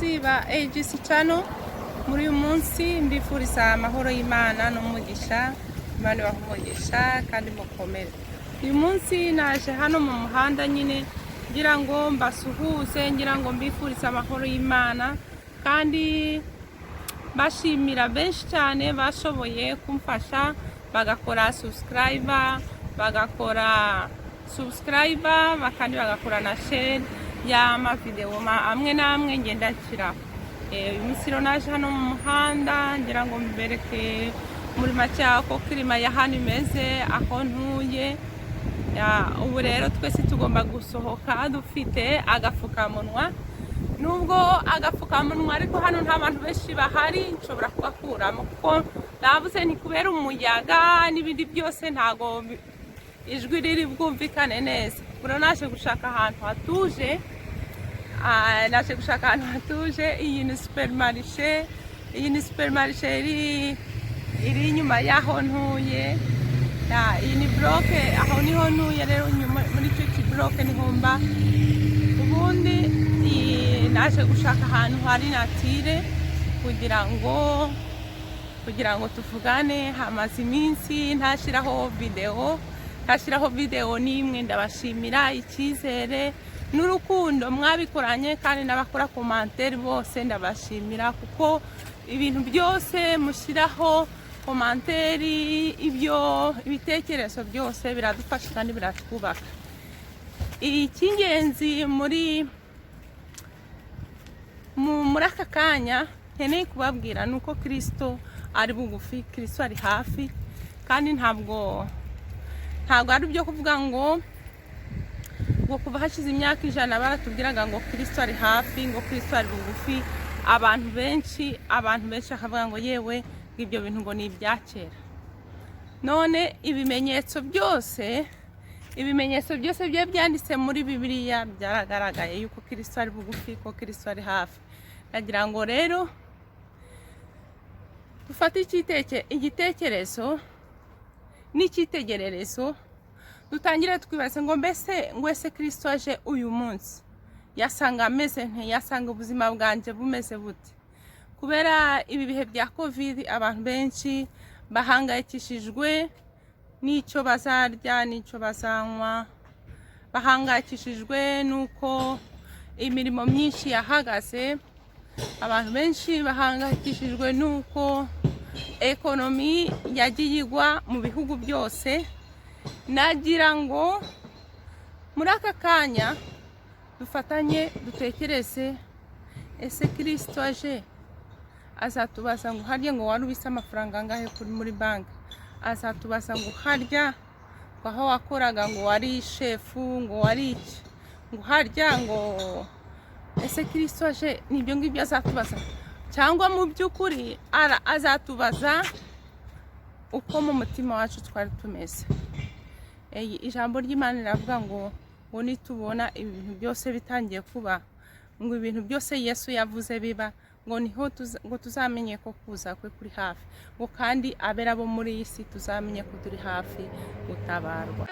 Bakunzi ba AGC Channel, muri uyu munsi mbifuriza amahoro y'Imana n'umugisha. Imana ibahe umugisha kandi mukomere. Uyu munsi naje hano mu muhanda nyine ngira ngo mbasuhuze, ngira ngo mbifurize amahoro y'Imana kandi bashimira benshi cyane bashoboye kumfasha bagakora subscribe, bagakora subscribe kandi bagakora na share y'amavideo amwe n'amwe ngenda nshyiraho. Uyu munsi rero naje hano mu muhanda ngira ngo mbereke muri make uko climat ya hano imeze aho ntuye. Ubu rero twese tugomba gusohoka dufite agapfukamunwa, nubwo agapfukamunwa ariko hano nta bantu benshi bahari, nshobora kugakuramo kuko navuze nti kubera umuyaga n'ibindi byose ntago ijwi riri bwumvikane neza. Ubwo rero naje gushaka ahantu hatuje. Naje gushaka ahantu hatuje. Iyi ni supermarché, iyi ni supermarché iri inyuma y'aho ntuye. Iyi ni bloc, aho niho ntuye rero, inyuma muri icyo kibloc niho mba. Ubundi naje gushaka ahantu hari nature kugira ngo tuvugane. Hamaze iminsi ntashyiraho videwo, ntashyiraho videwo n'imwe. Ndabashimira icyizere n'urukundo mwabikoranye, kandi n'abakora commentaire bose ndabashimira, kuko ibintu byose mushyiraho commentaire, ibyo ibitekerezo byose biradufasha kandi biratwubaka. Icy'ingenzi muri aka kanya nkeneye kubabwira ni uko Kirisito ari bugufi, Kirisito ari hafi, kandi ntabwo ari ibyo kuvuga ngo kuva hashize imyaka 100 baratubwiraga ngo Kirisito ari hafi, ngo Kirisito ari bugufi. Abantu benshi bakavuga ngo yewe, ngo ibyo bintu ngo ni ibya kera. None ibimenyetso byose byari byanditse muri Bibiliya byaragaragaye yuko Kirisito ari bugufi, ko Kirisito ari hafi. Nagira ngo rero dufate igitekerezo n'icyitegererezo, dutangire twibaze ngo mbese, ngo ese Kirisito aje uyu munsi yasanga ameze nte? Yasanga ubuzima bwanjye bumeze bute? Kubera ibi bihe bya COVID, abantu benshi bahangayikishijwe n'icyo bazarya n'icyo bazanywa, bahangayikishijwe n'uko imirimo myinshi yahagaze, abantu benshi bahangayikishijwe n'uko économie yagiye igwa mu bihugu byose. Nagira ngo muri aka kanya dufatanye dutekereze: ese Kirisito aje azatubaza ngo harya ngo wari ubitse amafaranga angahe kuri muri banki? Azatubaza ngo harya ngo aho wakoraga ngo wari shefu, ngo wari iki, ngo harya ngo ese Kirisito aje nibyo ngibyo azatubaza, cyangwa mu by'ukuri azatubaza uko mu mutima wacu twari tumeze? Ijambo ry'Imana riravuga ngo nitubona ibintu byose bitangiye kuba, ngo ibintu byose Yesu yavuze biba, ngo niho ngo tuzamenye ko kuza kwe kuri hafi, ngo kandi abera bo muri iyi si tuzamenye ko turi hafi gutabarwa.